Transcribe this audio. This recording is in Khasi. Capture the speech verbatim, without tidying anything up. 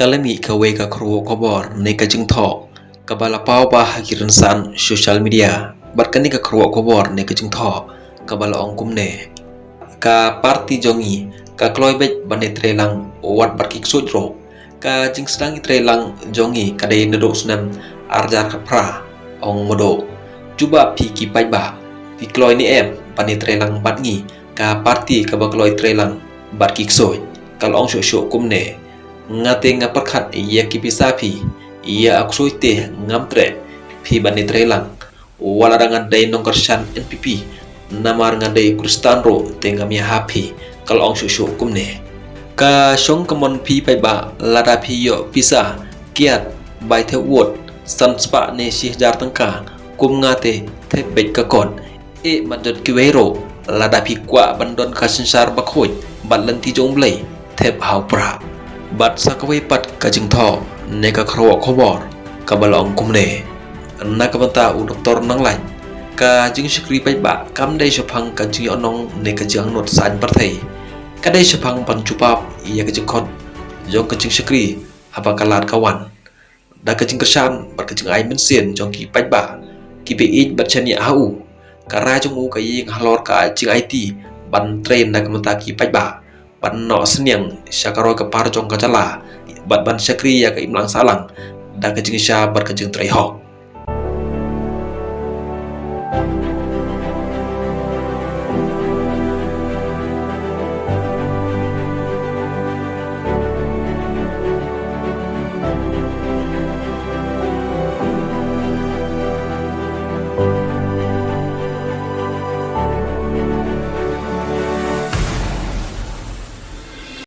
Ka la mih kawei ka kyrwoh khubor ne ka jingthoh kaba la paw ba ha ki rynsan social media, bad kane ka kyrwoh khubor ne ka jingthoh kaba la ong kumne: Ka party jong ngi ka kloi beit ban ïatreilang wat bad ki ksuid ruh. Ka jingsdang ïatreilang jong ngi ka dei naduh snem arhajar khatphra, ong Murdoch. Jubab phi ki paidbah, phi kloi ne em ban ïatreilang bad ngi, ka party kaba kloi treilang bad ki ksuid? Ka la ong shuh shuh kumne: Nga te nga pyrkhat ïa ki pisa phi, ïa u ksuid te ngam treh phi ban ïatreilang. Wat la nga dei nongkyrshan N P P, namar nga dei Khristan ruh te ngam ïahap phi. Ka la ong shuh shuh kumne: Ka shong ka mon phi paidbah, lada phi ïoh pisa kiad bai thep vote, san spah ne shi hajar tyngka, kum nga te thep beit ka kot. Eh, mat jot kiwei ruh, lada phi kwah ban don ka synshar bakhuid bad lynti jong U Blei, thep ha u Prah. Bad sa kawei pat ka jingthoh ne ka kyrwoh khubor kaba la ong kumne: Na ka bynta u Doktor Nonglait, ka jingshakri paidbah kam dei shaphang ka jingïohnong ne ka jingangnud saiñ pyrthei. Ka dei shaphang ban jubab ïa ka jingkhot jong ka jingshakri haba ka lad ka wan. Da ka jingkyrshan bad ka jingai mynsiem jong ki paidbah kiba ïeit bad shaniah ha u, ka rai jong u ka ïeng halor ka jingaiti ban trei na ka bynta ki paidbah, ban noh synñiang sha ka roi ka par jong ka jylla, bad ban shakri ïa ka imlang sahlang da ka jingshisha bad ka jingtrei hok.